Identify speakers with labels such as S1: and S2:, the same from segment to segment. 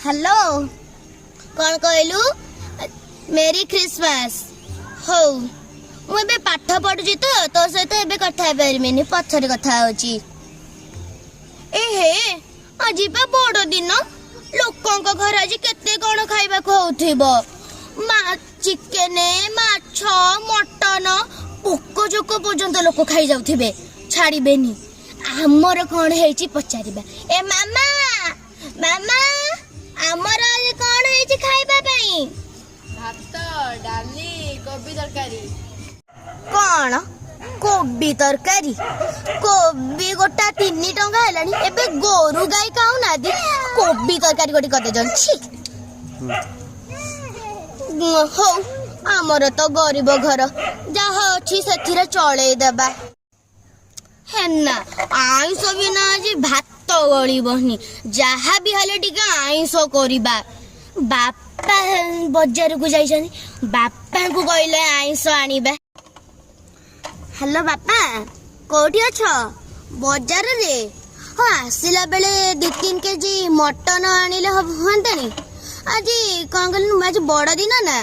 S1: Hello, କ'ଣ କହିଲୁ? Merry Christmas. ହଉ, ମୁଁ ଏବେ ପାଠ ପଢୁଛି ତ, ତୋ ସହିତ ଏବେ କଥା ହେଇପାରିବିନି, ପଛରେ କଥା ହଉଛି। ଏ ହେ, ଆଜି ପା ବଡ ଦିନ। ଲୋକଙ୍କ ଘରେ ଆଜି କେତେ କଣ ଖାଇବାକୁ ହଉଥିବ। ମା ଚିକେନ, ମାଛ, ମଟନ, ପୋକ ଜୋକ ପର୍ଯ୍ୟନ୍ତ ଲୋକ ଖାଇଯାଉଥିବେ, ଛାଡ଼ିବେନି। ଆମର କଣ ହେଇଛି ପଚାରିବା। ଏ ମାମା, ମାମା, ଆମର ଆଜି କଣ ହେଇଛି ଖାଇବା ପାଇଁ?
S2: ଭାତ, ଡାଲି, କୋବି ତରକାରୀ।
S1: କଣ, କୋବି ତରକାରୀ? କୋବି ଗୋଟା 3 ଟଙ୍କା ହେଲାଣି ଏବେ, ଗୋରୁ ଗାଈ ଖାଉନାହାନ୍ତି, କୋବି ତରକାରୀ ଗୋଟେ କରିଦେଇଛନ୍ତି, ଛି। ହଉ, ଆମର ତ ଗରିବ ଘର, ଯାହା ଅଛି ସେଥିରେ ଚଳେଇ ଦେବା। ହେନା ଆଇଁଷ ବିନା ଆଜି ଭାତ ଗଳିବନି। ଯାହା ବି ହେଲେ ଟିକେ ଆଇଁଷ କରିବା। ବାପା ବଜାରକୁ ଯାଇଛନ୍ତି, ବାପାଙ୍କୁ କହିଲେ ଆଇଁଷ ଆଣିବା। ହ୍ୟାଲୋ ବାପା, କୋଉଠି ଅଛ? ବଜାରରେ? ହଁ, ଆସିଲା ବେଳେ 2-3 କେଜି ମଟନ ଆଣିଲେ ହୁଅନ୍ତାନି? ଆଜି କଣ କହିଲୁ, ଆଜି ବଡ ଦିନ ନା,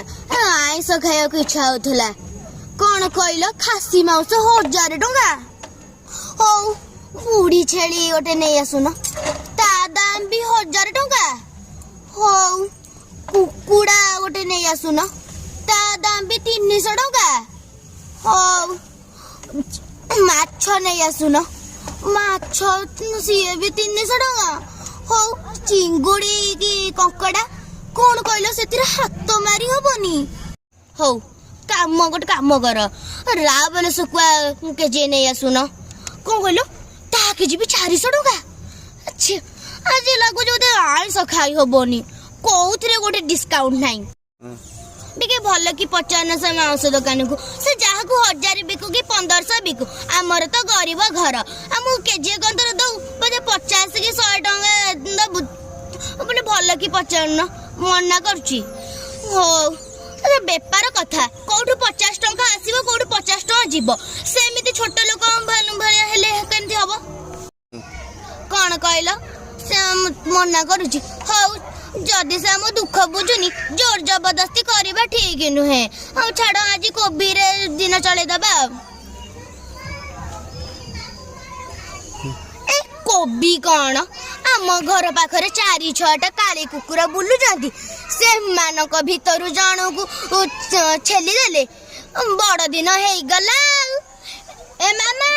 S1: ଆଇଁଷ ଖାଇବାକୁ ଇଚ୍ଛା ହଉଥିଲା। କଣ କହିଲ, ଖାସି ମାଂସ 1000 ଟଙ୍କା? ହଉ, ବୁଢୀ ଛେଳି ଗୋଟେ ନେଇ ଆସୁନ, ତା ଦାମ ବି 1000 ଟଙ୍କା। ହଉ, କୁକୁଡ଼ା ଗୋଟେ ନେଇ ଆସୁନ, ତା ଦାମ ବି 300 ଟଙ୍କା। ହଉ, ମାଛ ନେଇ ଆସୁନ, ମାଛ ସିଏ ବି 300 ଟଙ୍କା। ହଉ, ଚିଙ୍ଗୁଡି କି କଙ୍କଡା? କଣ କହିଲ, ସେଥିରେ ହାତ ମାରି ହବନି। ହଉ, ଗୋଟେ କାମ କର, ରାବଲ ଶୁଖୁଆ କେଜି ନେଇ ଆସୁନ। କଣ କହିଲ, ତା କେଜି ବି 400 ଟଙ୍କା। ଛି, ଆଜି ଲାଗୁଛି ବୋଧେ ଆଇଁଷ ଖାଇ ହବନି। କୋଉଥିରେ ଗୋଟେ ଡିସକାଉଣ୍ଟ ନାହିଁ। ଟିକେ ଭଲ କି ପଚାରୁନ ସେ ମାଂସ ଦୋକାନକୁ। ସେ ଯାହାକୁ 1000 ବିକୁ କି 1500 ବିକୁ, ଆମର ତ ଗରିବ ଘର, ଆମକୁ କେଜିଏ କନ୍ତର ଦଉ ବୋଧେ 50 କି 100 ଟଙ୍କା ଦବୁ ବୋଲେ। ଭଲ କି ପଚାରୁନ, ମନା କରୁଛି। ହଉ, ଏ ବେପାର କଥା, କୋଉଠୁ 50 ଟଙ୍କା ଆସିବ, କୋଉଠୁ 50 ଟଙ୍କା ଯିବ। ସେମିତି ଛୋଟ ଲୋକ ଭଳିଆ ହେଲେ କେମିତି ହବ? କଣ କହିଲ, ସେ ମନା କରୁଛି। ହଉ, ଯଦି ସେ ଆମ ଦୁଃଖ ବୁଝୁନି, ଜୋର ଜବରଦସ୍ତି କରିବା ଠିକ ନୁହେଁ। ହଉ ଛାଡ, ଆଜି କୋବିରେ ଦିନ ଚଳେଇଦବା ଆଉ। ଏ କୋବି କଣ, ଆମ ଘର ପାଖରେ 4-6ଟା କାଳି କୁକୁର ବୁଲୁଛନ୍ତି, ସେମାନଙ୍କ ଭିତରୁ ଜଣକୁ ଛେଲି ଦେଲେ ବଡ ଦିନ ହେଇଗଲା ଆଉ। ଏ ମାମା।